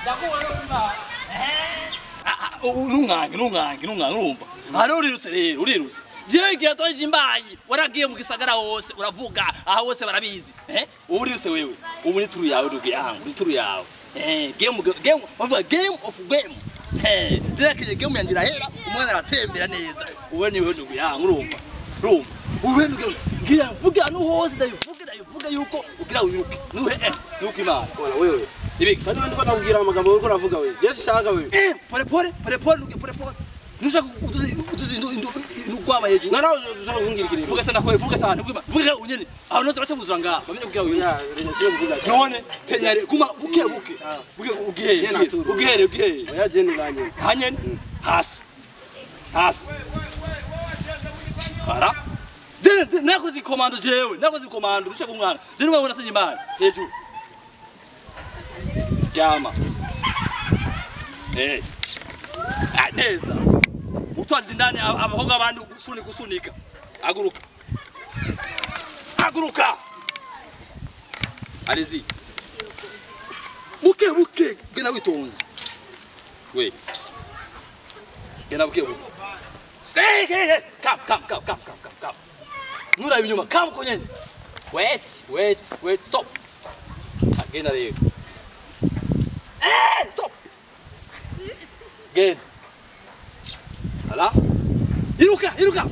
Ndakubona nungange nungange nungange urumva. Hari urirutse rero urirutse. Jewe igihe twaje imbayi waragiye mu gisagara hose uravuga aha hose barabizi. Ubu urirutse wewe. Ubu ni turu yawe ndugu yangu, ni turu yawe. Game game bavuga game of game. Dira game yangira hera umwana aratembera neza. Uwe ni wewe ndugu yangu urumva. Urumva. Uwe ndugu ngira mvuga no hose ndabivuga yuko ugira wiruke. Nuhe nuko imana. Bwana wewe. Ibiki. Kandi ndiko nakubwira amagambo uriko uravuga wewe. Yesu shaka wewe. Pole pole pole pole pole pole. Nushaka utuzi ndugwama hejuru. Nara ushaka kungira ikintu. Vuga sana kwa vuga sana vuga unyene. Aho nozo bacabuzura ngaha bamenye kugira wiruke. None tenyare kuma buke buke. Buke ugihere ugihere ugihere. Oya je nibanye. Hanyene hasi. Hasi. Ara. Dene nakoze komando jewe nakoze komando ushaka umwana. Dene ubona senye imana hejuru. Jama. Neza. Utwaje indani abakobwa abandi gusunika gusunika. Aguruka. Aguruka. Allez-y. Buke buke gena witonze. We. Gena buke buke. Hey hey hey, come come come come come come. Nura ibinyuma, come konyenye. Wait, wait, wait, stop. Agenda rero. Stop. Genda. Voilà. Iruka, iruka.